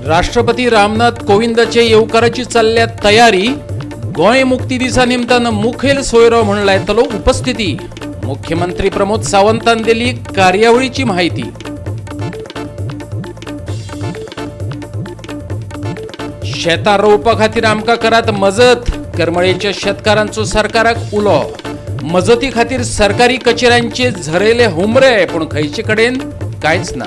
राष्ट्रपती रामनाथ कोविंदाचे येवकाराची चल्ल्या तयारी. गोंय मुक्ती दिसा निमतान मुखेल सोयरो म्हूण लायतलो उपस्थिती. मुख्यमंत्री प्रमोद सावंतान दिली कार्यावळीची माहिती. शेतां रोवपा खातीर आमकां करात मजत. करमळेच्या शेतकारांचो सरकाराक उलो. मजती खातीर सरकारी कचेऱ्यांचे झरयले हुमरे, पूण खंयचे कडेन कांयच ना.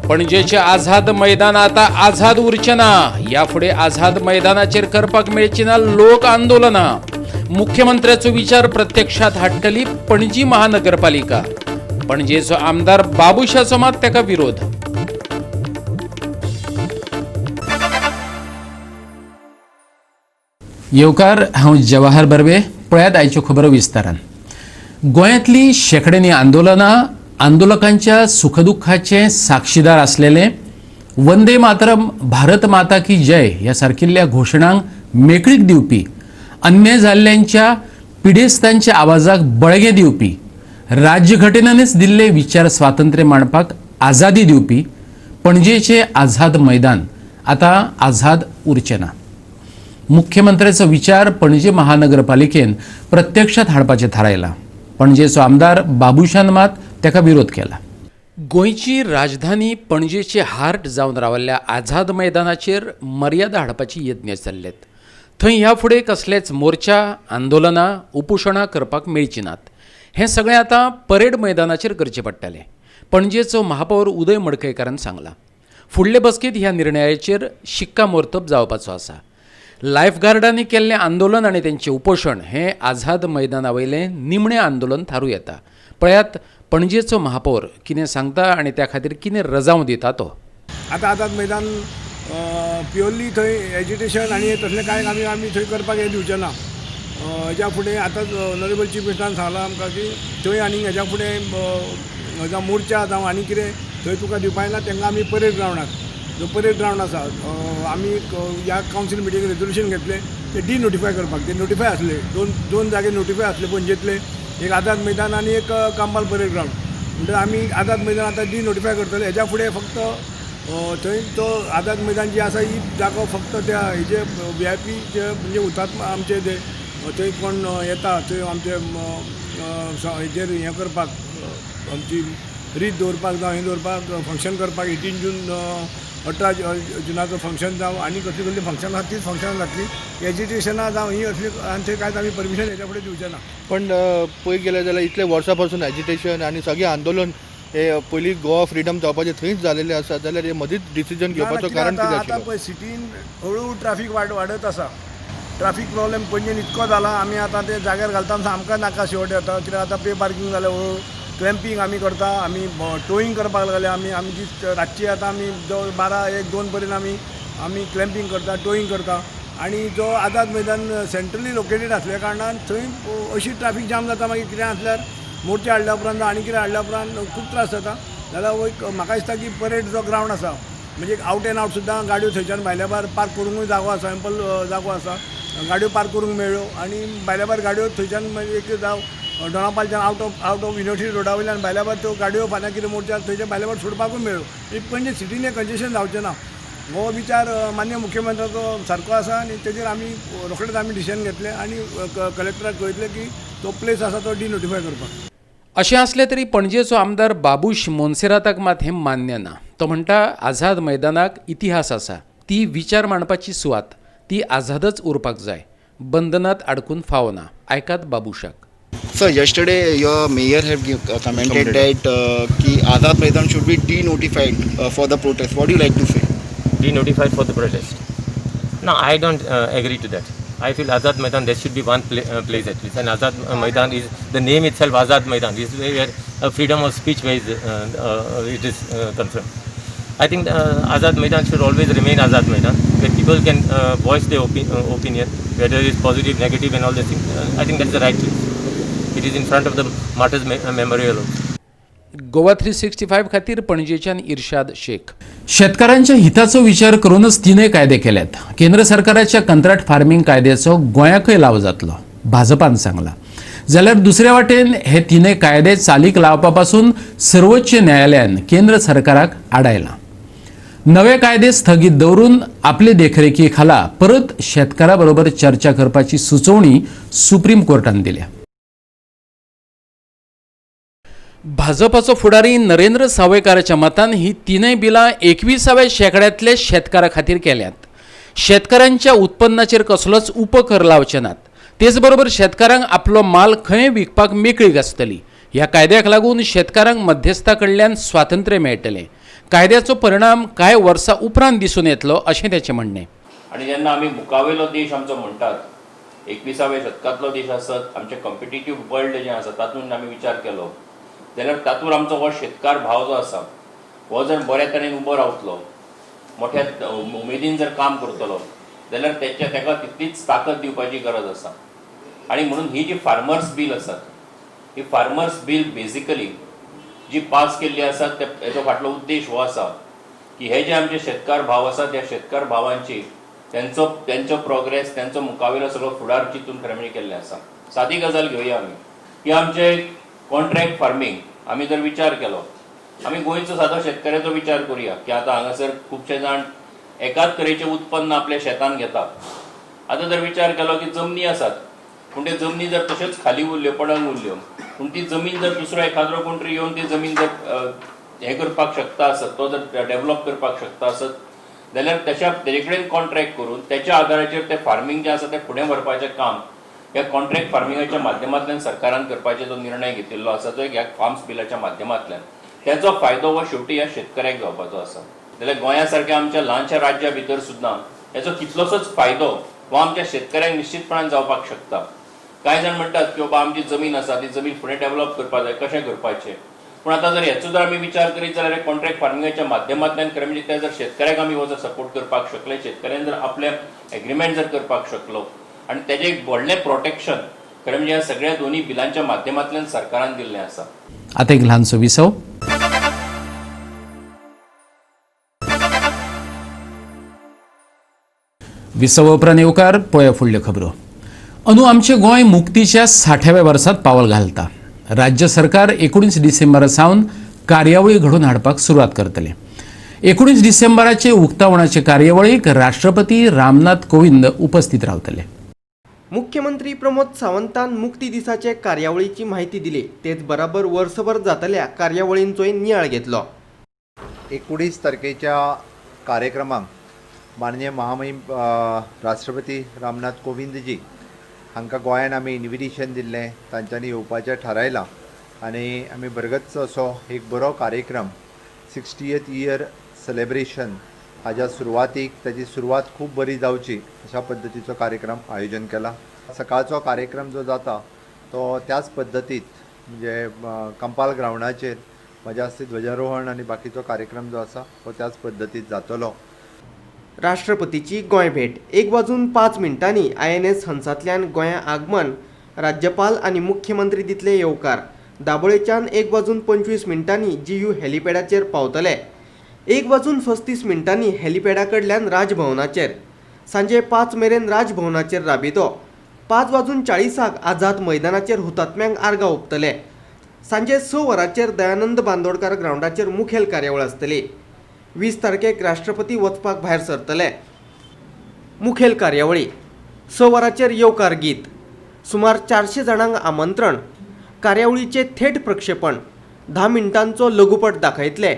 पणजेचे आझाद मैदान आता आझाद उरचें ना. ह्या फुडें आझाद मैदानाचेर करपाक मेळची ना लोक आंदोलनां. मुख्यमंत्र्याचो विचार प्रत्यक्षात हाडटली पणजी महानगरपालिका. पणजेचो आमदार बाबुशाचो मात ताका विरोध. येवकार, हांव जवाहर बर्वे. पळयात आयच्यो खबरो विस्तारान. गोंयांतली शेंकड्यांनी आंदोलनां, आंदोलकांच्या सुखदुख्खाचे साक्षीदार आसलेले, वंदे मातरम, भारत माता की जय ह्या सारकिल्ल्या घोशणांक मेकळीक दिवपी, अन्याय जाल्ल्यांच्या, पिडेस्तांच्या आवाजाक बळगें दिवपी, राज्यघटनेनच दिल्ले विचार स्वातंत्र्य मांडपाक आझादी दिवपी पणजेचे आझाद मैदान आतां आझाद उरचें ना. मुख्यमंत्र्याचो विचार पणजे महानगरपालिकेन प्रत्यक्षात हाडपाचें थारायलां. पणजेचो आमदार बाबुशान मात ताका विरोध केला. गोंयची राजधानी पणजेचे हार्ट जावन रावल्ल्या आझाद मैदानाचेर मर्यादा हाडपाची यत्न चल्ल्यात. थंय ह्या फुडें कसलेच मोर्चा, आंदोलनां, उपोशणां करपाक मेळचीं नात. हें सगळें आतां परेड मैदानाचेर करचें पडटलें, पणजेचो महापौर उदय मडकयकारान सांगलां. फुडले बसकेंत ह्या निर्णयाचेर शिक्कामोर्तब जावपाचो आसा. लायफगार्डांनी केल्लें आंदोलन आनी तेंचें उपोशण हें आझाद मैदाना वयलें निमणें आंदोलन थारूं येता. पळयात पणजेचो महापौर कितें सांगता आनी त्या खातीर कितें रजांव दिता तो. आतां आझाद मैदान प्युअरली थंय एजिटेशन आनी तसलें कांय आमी आमी थंय करपाक हें दिवचें ना. हेज्या फुडें आतां ऑनरेबल चीफ मिनिस्टरान सांगलां आमकां की थंय आनी हेज्या फुडें जावं मोर्चा जावं आनी कितें थंय तुका दिवपा येना. तांकां आमी परेड ग्रावंडार, जो परेड ग्रावंड आसा, आमी ह्या कावन्सील मिटींगेक रेजोल्युशन घेतलें ते डी नोटिफाय करपाक. ते नोटिफाय आसले, दोन दोन जागे नोटिफाय आसले पणजेंतले, एक आझाद मैदान आनी एक कांबाल परेड ग्रावंड. म्हणटकीर आमी आझाद मैदान आतां डी नोटिफाय करतले. हेज्या फुडें फक्त थंय तो आझाद मैदान जी आसा ही जागो फक्त त्या हेजे व्हीआयपी जे म्हणजे हुतात्मा आमचे जे थंय कोण येता थंय आमचे हेजेर हें करपाक, आमची रीत दवरपाक जावं हें दवरपाक, फंक्शन करपाक, 18 जून, 18 जुनाचो फंक्शन जावं आनी कसलीं कसलीं फंक्शनां आसा तीच फंक्शनां जातलीं. एजिटेशनां जावं ही असली आनी थंय कांयच आमी परमिशन हेच्या फुडें दिवचे ना. पण पळयत गेले जाल्यार इतले वर्सां पासून एजिटेशन आनी सगळें आंदोलन हे पयलीं गोवा फ्रिडम जावपाचें थंयच जालेलें आसा, जाल्यार हे मदींच डिसिजन घेवपाचो कितें कारण आतां कितें आतां आशिल्लो? पळय, सिटीन हळू ट्राफीक वाडत आसा. ट्राफीक प्रॉब्लेम पणजेन इतको जाला, आमी आतां ते जाग्यार घालता आमकां नाका शेवट येता. कित्याक आतां पे पार्कींग जालें, हळू क्लॅम्पींग आमी करता, आमी टोईंग करपाक लागले. आमी आमी दीस रातची आतां आमी जवळ 12, 1, 2 पर्यंत आमी आमी क्लॅम्पींग करता, टोईंग करता. आनी जो आझाद मैदान सेंट्रली लोकेटेड आसल्या कारणान थंय अशी ट्राफीक जाम जाता. मागीर कितें आसल्यार मोर्चा हाडल्या उपरांत आनी कितें हाडल्या उपरांत खूब त्रास जाता. जाल्यार एक म्हाका दिसता की परेड जो ग्रावंड आसा, म्हणजे आवट एंड आवट सुद्दां गाडयो थंयच्यान भायल्या भायर पार्क करूंकूय जागो आसा, एम्पल जागो आसा, गाडयो पार्क करूंक मेळ्ळ्यो आनी भायल्या भायर गाडयो थंयच्यान मागीर एक जावं दोनापालच्यान आउट ऑफ युनिवर्सिटी रोडा वयल्यान भायल्या भायर त्यो गाडयो फाल्यां कितें मोर्चा थंयच्या भायल्या भायर सोडपाकूय मेळ्ळ्यो. एक पणजे सिटीन कंजेशन जावचें ना. हो विचार मान्य मुख्यमंत्र्याचो सारको आसा आनी तेजेर आमी रोखडेच आमी डिसिजन घेतलें आनी कलेक्टराक कळयतलें की तो प्लेस आसा तो डिनोटिफाय करपाक. अशें आसलें तरी पणजेचो आमदार बाबूश मोन्सेराताक मात हें मान्य ना. तो म्हणटा, आझाद मैदानाक इतिहास आसा, ती विचार मांडपाची सुवात, ती आझादच उरपाक जाय, बंधनात आडकून फावना. आयकात बाबूशाक. Sir, yesterday your mayor have commented that ki Azad Maidan should be denotified for the protest. What do you like to say? Denotified for the protest. No, I don't agree to that. I feel Azad Maidan, there should be one place at least. And Azad Maidan is, the name itself, Azad Maidan, is where freedom of speech wise it is concerned. I think Azad Maidan should always remain Azad Maidan, where people can voice their opinion, whether it is positive, negative, and all the things. I think that's the right place. It is in front of the Martyrs Memorial also. Goa 365 खातीर पणजेच्यान इर्शाद शेख. शेतकारांच्या हिताचो विचार करूनच तिनय कायदे केल्यात. केंद्र सरकाराच्या कंत्राट farming कायद्याचो गोंयाकय लाव जातलो, भाजपान सांगलां. जाल्यार दुसऱ्या वाटेन हे तिनूय कायदे चालीक लावपा पासून सर्वोच्च न्यायालयान केंद्र सरकाराक आडायलां. नवे कायदे स्थगीत दवरून आपले देखरेखी खाला परत शेतकारा बरोबर चर्चा करपाची सुचोवणी सुप्रीम कोर्टान दिल्या. भाजपाचो फुडारी नरेंद्र सावयकाराच्या मतान ही तिनूय बिलां 21व्या शेंकड्यांतले शेतकारा खातीर केल्यात. शेतकारांच्या उत्पन्नाचेर कसलोच उपकर लावचे नात. तेच बरोबर शेतकारांक आपलो माल खंय विकपाक मेकळीक आसतली. ह्या कायद्याक लागून शेतकारांक मध्यस्था कडल्यान स्वातंत्र्य मेळटलें. कायद्याचो परिणाम कांय वर्सां उपरांत दिसून येतलो अशें ताचें म्हणणें. आनी जेन्ना आमी मुखावेलो देश आमचो म्हणटात 21व्या शतकांतलो देश आसत, आमचें कॉम्पिटिटीव वर्ल्ड जें आसा तातूंत आमी विचार केलो जाल्यार तातूंत आमचो हो शेतकार भाव जो आसा हो जर बऱ्या तरेन उबो रावतलो, मोठ्या उमेदीन जर काम करतलो जाल्यार तेच्या ताका तितलीच ताकद दिवपाची गरज आसा. आनी म्हणून ही जी फार्मर्स बील आसात ही फार्मर्स बील बेजिकली जी पास केल्ली आसा तेजो फाटलो उद्देश हो आसा की हे जे आमचे शेतकार भाव आसात त्या शेतकार भावांची तेंचो तेंचो प्रोग्रेस तेंचो मुखावेलो सगळो फुडार चिंतून खरें म्हणजे केल्लें आसा. सादी गजाल घेवया आमी की आमचे कॉन्ट्रॅक्ट फार्मींग आमी जर विचार केलो, आमी गोंयचो सादो शेतकऱ्याचो विचार करुया की आतां हांगासर खुबशे जाण एकाच तरेचें उत्पन्न आपल्या शेतान घेतात. आतां जर विचार केलो की जमनी आसात पूण त्यो जमनी जर तश्योच खाली उरल्यो, पडंग उरल्यो, पूण ती जमीन जर दुसरो एखाद्रो कोण तरी येवन ती जमीन जर हें करपाक शकता आसत, तो जर डेवलप करपाक शकता आसत जाल्यार तेच्या तेजे कडेन कॉन्ट्रॅक्ट करून तेच्या आदाराचेर तें फार्मींग जें आसा तें फुडें व्हरपाचें काम ह्या कॉन्ट्रॅक्ट फार्मिंगाच्या माध्यमांतल्यान सरकारान करपाचो जो निर्णय घेतिल्लो आसा तो ह्या फार्म्स बिलाच्या माध्यमांतल्यान तेचो फायदो हो शेवटी ह्या शेतकऱ्याक जावपाचो आसा. जाल्यार गोंया सारक्या आमच्या ल्हानशा राज्या भितर सुद्दां हेचो कितलोसोच फायदो हो आमच्या शेतकऱ्यांक निश्चितपणान जावपाक शकता. कांय जाण म्हणटात की बाबा आमची जमीन आसा ती जमीन फुडें डेवलप करपाक जाय, कशें करपाचें, पूण आतां जर हेचो जर आमी विचार करीत जाल्यार कॉन्ट्रॅक्ट फार्मिंगाच्या माध्यमांतल्यान खरें म्हणजे ते जर शेतकऱ्याक आमी हो जर सपोर्ट करपाक शकले, शेतकऱ्यान जर आपलें एग्रीमेंट जर करपाक शकलो आनी तेजें एक व्हडलें प्रोटेक्शन खरें म्हणजे ह्या सगळ्या दोनूय बिलांच्या माध्यमांतल्यान सरकारान दिल्लें आसा. आतां एक ल्हानसो विसव. विसवा उपरांत येवकार पळया फुडल्यो खबरो. अंदू आमचें गोंय मुक्तीच्या 60व्या वर्सांत पावल घालता. राज्य सरकार 19 डिसेंबरा सावन कार्यावळी घडोवन हाडपाक सुरवात करतलें. 19 डिसेंबराचे उक्तावणाचे कार्यावळीक राष्ट्रपती रामनाथ कोविंद उपस्थित रावतले. मुख्यमंत्री प्रमोद सावंतान मुक्ती दिसाचे कार्यावळीची माहिती दिली. तेच बराबर वर्सभर जातल्या कार्यावळींचोय नियाळ घेतलो. 19 तारखेच्या कार्यक्रमाक माननीय महामहिम राष्ट्रपती रामनाथ कोविंदजी हांकां गोंयान आमी इन्विटेशन दिल्लें, तांच्यांनी येवपाचें थारायलां आनी आमी बरगच असो एक बरो कार्यक्रम 60th year celebration हाज्या सुरवातीक ताजी सुरवात खूब बरी जावची अशा पद्दतीचो कार्यक्रम आयोजन केला. सकाळचो कार्यक्रम जो जाता तो त्याच पद्दतीत म्हणजे कंपाल ग्रावंडाचेर म्हज्या हस्ते ध्वजारोहण आनी बाकीचो कार्यक्रम जो आसा तो त्याच पद्दतीत जातलो. राष्ट्रपतीची गोंय भेट 1:05 INS हंसांतल्यान गोंया आगमन, राज्यपाल आनी मुख्यमंत्री दितले येवकार. दाबोळेच्यान 1:25 GU हेलिपॅडाचेर पावतले. 1:35 हेलिपॅडा कडल्यान राजभवनाचेर. सांजे 5 मेरेन राजभवनाचेर राबितो. 5:40 आझाद मैदानाचेर हुतात्म्यांक आर्गां ओंपतले. सांजे 6 वरांचेर दयानंद बांदोडकार ग्रावंडाचेर मुखेल कार्यावळ आसतली. 20 तारखेक राष्ट्रपती वचपाक भायर सरतले. मुखेल कार्यावळी 6 वरांचेर येवकार गीत, सुमार 400 जाणांक आमंत्रण, कार्यावळीचे थेट प्रक्षेपण, 10 मिनटांचो लघुपट दाखयतले,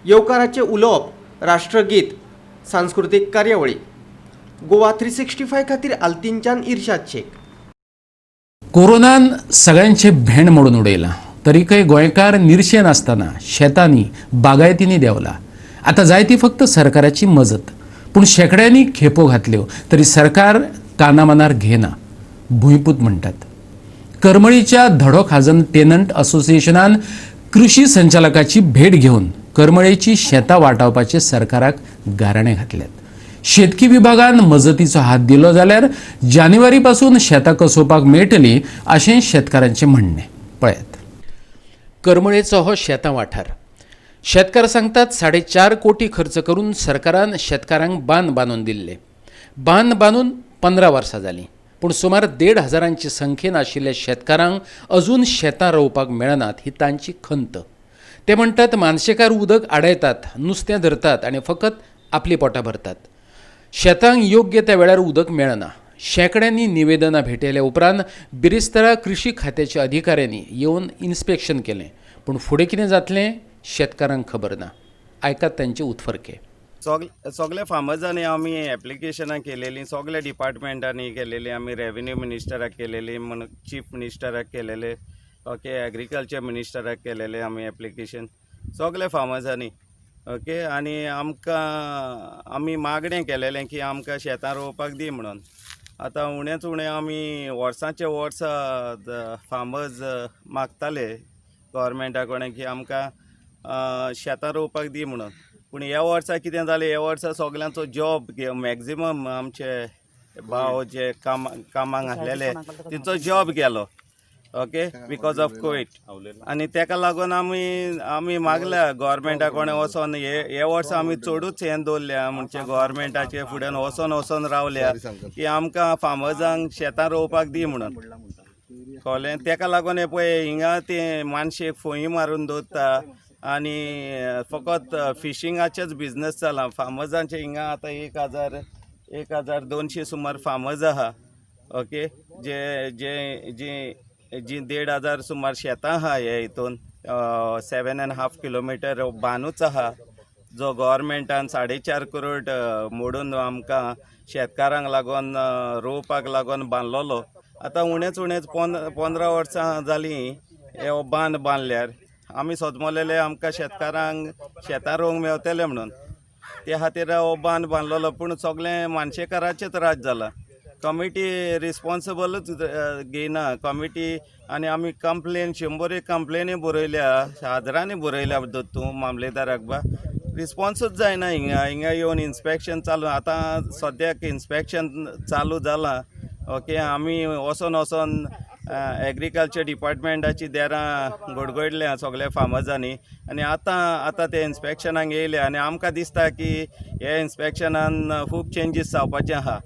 येवकाराचें उलोवप, राष्ट्रगीत, सांस्कृतीक कार्यावळी. गोवा 365 खातीर आल्तीनच्यान इर्शाद शेख. कोरोनान सगळ्यांचें भेंड मोडून उडयलां तरीकय गोंयकार निर्शे नासतना शेतांनी बागायतींनी देंवला. आतां जाय ती फक्त सरकाराची मजत, पूण शेंकड्यांनी खेपो घातल्यो तरी सरकार कानामनार घेना. भुंयपूत म्हणटात. करमळीच्या धडो खाजन टेनंट असोसिएशनान कृषी संचालकाची भेट घेवन करमळेची शेतां वाटावपाचे सरकाराक गाराणें घातल्यात. शेतकी विभागान मजतीचो हात दिलो जाल्यार जानेवारी पासून शेतां कसोवपाक मेळटली अशें शेतकारांचें म्हणणें. पळयात करमळेचो हो शेतां वाठार. शेतकार सांगतात 4.5 कोटी खर्च करून सरकारान शेतकारांक बांद बांदून दिल्ले. बांद बांदून 15 वर्सां जालीं पूण सुमार 1,500 संख्येन आशिल्ल्या शेतकारांक अजून शेतां रोवपाक मेळनात ही तांची खंत. ते म्हणटात मानशेकार उदक आडायतात, नुस्तें धरतात आनी फकत आपली पोटां भरतात. शेतांक योग्य त्या वेळार उदक मेळना. शेंकड्यांनी निवेदनां भेटयल्या उपरांत बिरेस्तारा कृषी खात्याच्या अधिकाऱ्यांनी येवन इन्स्पेक्शन केलें, पूण फुडें कितें जातलें शेतकारांक खबर ना. आयकात तांचे उत्फर्के. सगळे फार्मर्सांनी आमी एप्लिकेशनां केलेलीं, सगळे डिपार्टमेंटांनी केलेली, आमी रेवेन्यू मिनिस्टराक केलेली, म्हण चीफ मिनिस्टराक केलेले, ओके, एग्रीकल्चर मिनिस्टराक केलेले आमी एप्लिकेशन सगळे फार्मर्सांनी, ओके. आनी आमकां आमी मागणें केलेलें की आमकां शेतां रोवपाक दी म्हणून. आतां उणेच उणें आमी वर्सांचे वर्सां फार्मर्स मागताले गव्हर्मेंटा कडेन की आमकां शेतां रोवपाक दी म्हणून. पूण ह्या वर्सा कितें जालें, ह्या वर्सा सगल्यांचो जॉब मॅक्झिमम आमचे भाव जे कामाक आसलेले तेंचो जॉब गेलो, ओके, because of Covid. आनी तेका लागून आमी आमी मागल्या गव्हर्मेंटा कडेन वचोन. हे वर्सा आमी चडूच हें दवरल्या, म्हणजे गव्हर्मेंटाचे फुड्यान वचोन वचोन रावल्या की आमकां फार्मर्सांक शेतां रोवपाक दी म्हणून, कळ्ळें. तेका लागून हे पळय हिंगा ते मानशेक फोंय मारून दवरता आनी फकत फिशिंगाचेच बिजनस जाला फार्मर्सांचे. हिंगा आतां 1,200 सुमार फार्मर्स आहा, ओके, जे जे जी जी 1,500 सुमार शेतां आहा हे हितून. 7.5 किलोमिटर बांदूच आहा जो गव्हर्मेंटान 4.5 करोड मोडून आमकां शेतकारांक लागून रोवपाक लागून बांदलोलो. आतां उणेच उणेच 15 वर्सां जालीं हे बांद बांदल्यार. आमी सोदमलेले आमकां शेतकारांक शेतां रोवंक मेवतले म्हणून, ते खातीर हो बांद बांदलोलो. पूण सगळें मानशेकाराचेच राज जाला, कमिटी रिस्पोन्सिबलूच घेयना कमिटी. आनी आमी कंप्लेन 100 कंप्लेनी बरयल्या, हजारांनी बरयल्या दत्तू मामलेदाराक, बा रिस्पोन्सूच जायना. हिंगा हिंगा येवन इन्स्पेक्शन चालू, आतां सद्याक इन्स्पेक्शन चालू जालां, ओके. आमी वचोन वचोन एग्रीकल्चर डिपार्टमेंटाची देरां गडगडल्या सगल्या फार्मर्सांनी आनी आतां आतां ते इन्स्पेक्शनाक येयले आनी आमकां दिसता की हे इन्स्पेक्शनान खूब चेंजीस जावपाचे आहा,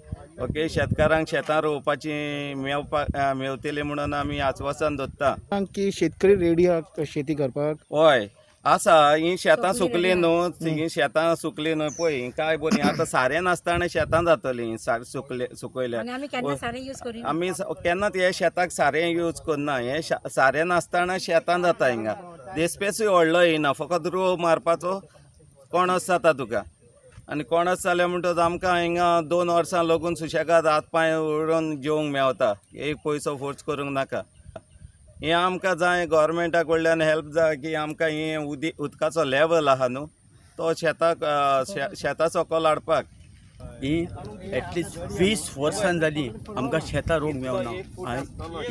ओके. शेतकारांक शेतां रोवपाची मेवपाक मेवतली म्हणून आमी आस्वासन दवरता की शेतकरी रेडी आहा शेती करपाक. हय आसा, ही शेतां सुकली न्हू, ही शेतां सुकली न्हू पळय काय बरी आतां सारें नासतना शेतां जातलीं सुकयल्यार. आमी केन्नाच हे शेताक सारें यूज करना, हे सारें नासतना शेतां जाता. हिंगा देसपेसूय व्हडलो येयना, फकत रोव मारपाचो कोणस जाता तुका. आनी कोणस जालें म्हणटकच आमकां हिंगा 2 वर्सां लागून सुशेगाद हात पांय उडोवन जेवंक मेवता, एक पयसो फोर्स करूंक नाका. हें आमकां जाय गव्हर्मेंटा कडल्यान हेल्प जाय की आमकां हें उदकाचो लेवल आहा न्हू तो शेताक शेतां सकयल हाडपाक. ही एटलिस्ट 20 वर्सां जालीं आमकां शेतां रोवंक मेवना. आनी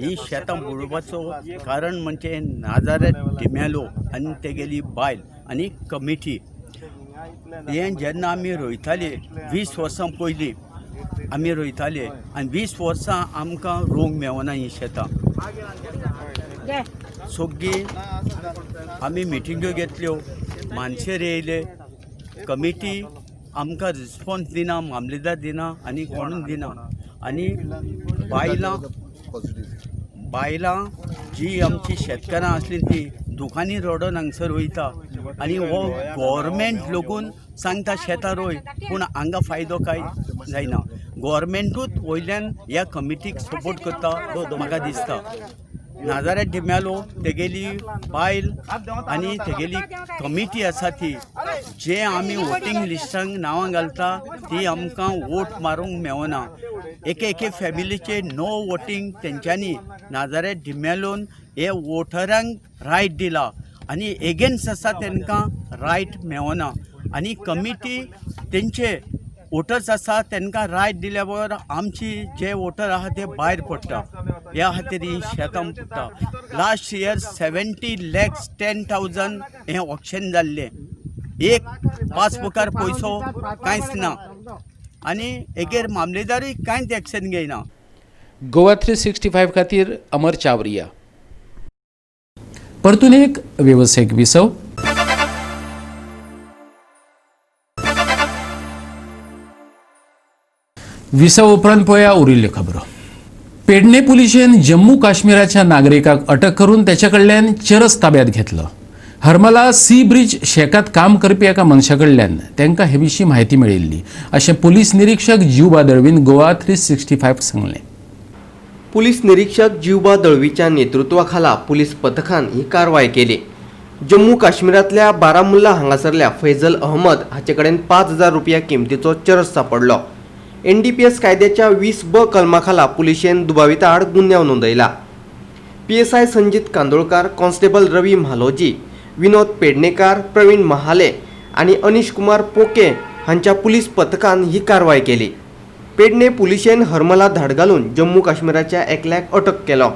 ही शेतां बुडोवपाचो कारण म्हणजे नाजारेत डिमेलो आनी तेगेली बायल आनी कमिटी. हें जेन्ना आमी रोयताले 20 वर्सां पयलीं आमी रोयताले आनी 20 वर्सां आमकां रोवंक मेवना ही शेतां. सगळीं आमी मिटिंग्यो घेतल्यो, मानशेर येयले, कमिटी आमकां रिस्पोन्स दिना, मामलेदार दिना आनी कोणूच दिना. आनी बायलां जी आमची शेतकारां आसलीं ती दुकानी रडोन हांगसर वयता आनी हो गव्हर्मेंट लोकून सांगता शेतां रोय, पूण हांगा फायदो कांय जायना. गव्हर्मेंटूच वयल्यान ह्या कमिटीक सपोर्ट करता म्हाका दिसता. नाजारेत डिमेलो तेगेली बायल आनी तेगेली कमिटी आसा ती जे आमी वोटींग लिस्टांक नांवां घालता ती आमकां वोट मारूंक मेवना. एके एके फॅमिलीचे नो वोटींग तेंच्यांनी नाजारेत डिमेलोन हे वोटरांक रायट दिला आनी एगेन्स्ट आसा तेंकां रायट मेवना. आनी कमिटी तेंचे वोटर्स आसा तेंकां रायट दिल्या बगर आमची जे वोटर आहा ते भायर पडटा. ह्या खातीर ही शेतां पडटा. लास्ट इयर 70,10,000 हें ऑक्शन जाल्लें, एक पासबुकार पयसो कांयच ना आनी एगेर मामलेदारूय कांयच एक्शन घेयना. गोवा 365 खातीर अमर चावरिया. परतून एक वेवसायीक विसव. विसव उपरांत पळया उरिल्ल्यो खबरो. पेडणे पुलिशेन जम्मू काश्मीराच्या नागरिकाक अटक करून त्याच्या कडल्यान चरस ताब्यात घेतलो. हरमला सी ब्रिज शेकात काम करपी एका मनशा कडल्यान तांकां हे विशीं म्हायती मेळिल्ली अशें पोलीस निरीक्षक जिवबा दळवीन गोवा 365 सांगलें. पुलीस निरीक्षक जिवबा दळवीच्या नेतृत्वाखाला पुलीस पथकान ही कारवाय केली. जम्मू काश्मीरांतल्या बारामुल्ला हांगासरल्या फैजल अहमद हाचे कडेन 5,000 रुपया किमतीचो चरस सांपडलो. NDPS कायद्याच्या 20ब कलमा खाला पुलिशेन दुबाविता आड गुन्यांव नोंदयला. PSI Sanjit Kandolkar, constable Ravi Mhaloji, Vinod Pednekar, Praveen Mahale आनी अनिश कुमार पोके हांच्या पुलीस पथकान ही कारवाय केली. पेडणे पुलिशेन हरमला धाड घालून जम्मू काश्मीराच्या एकल्याक अटक केलो.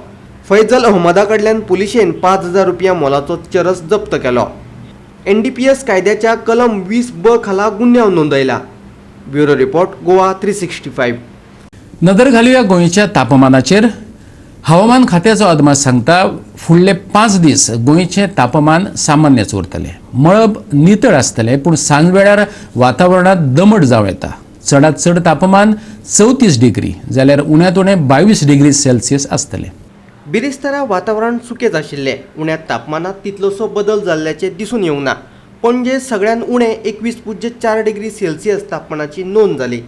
फैजल अहमदा कडल्यान पुलिशेन 5,000 रुपया मोलाचो चरस जप्त केलो. NDPS कायद्याच्या कलम 20ब खाला गुन्यांव नोंदयला. Bureau report, Goa 365. नदर घालुया गोंयच्या तापमानाचेर. हवामान खात्याचो अदमास सांगता फुडले 5 दीस गोंयचें तापमान सामान्यच उरतलें. मळब नितळ आसतलें पूण सांजवेळार वातावरणांत दमट जावं येता. चडांत चड तापमान 34 डिग्री जाल्यार उण्यांत उणें 22 डिग्री सेल्सियस आसतलें. बिरेस्तारा वातावरण सुकेच आशिल्लें. उण्या तापमानात तितलोसो बदल जाल्ल्याचें दिसून येवंक ना. पणजे सगळ्यात उणें 21.4 डिग्री सेल्सियस तापमानाची नोंद जाली.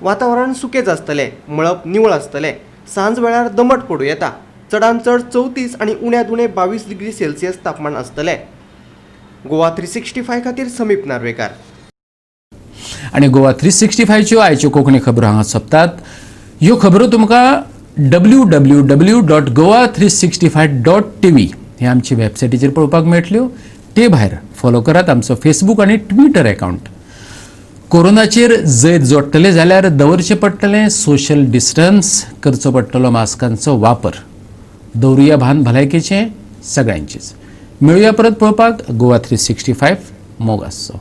वातावरण सुकेच आसतलें, मळब निवळ आसतलें. सांज वेळार दमट पडूं येता. चडांत चड 34 आनी उण्यांत उणें 22 डिग्री सेल्सियस तापमान आसतलें. गोवा 365 खातीर समीप नार्वेकार. आनी गोवा 365च्यो आयच्यो कोंकणी खबरो हांगा सोंपतात. ह्यो खबरो तुमकां www.goa365.tv हे आमचे वेबसायटीचेर पळोवपाक मेळटल्यो. ते भायर फॉलो करात आमचो फेसबूक आनी ट्विटर अकावंट. कोरोनाचेर जैत जोडटले जाल्यार दवरचें पडटलें सोशल डिस्टन्स, करचो पडटलो मास्कांचो वापर. दवरुया भान भलायकेचें सगळ्यांचेच. मेळुया परत पळोवपाक गोवा 365. मोग आसचो.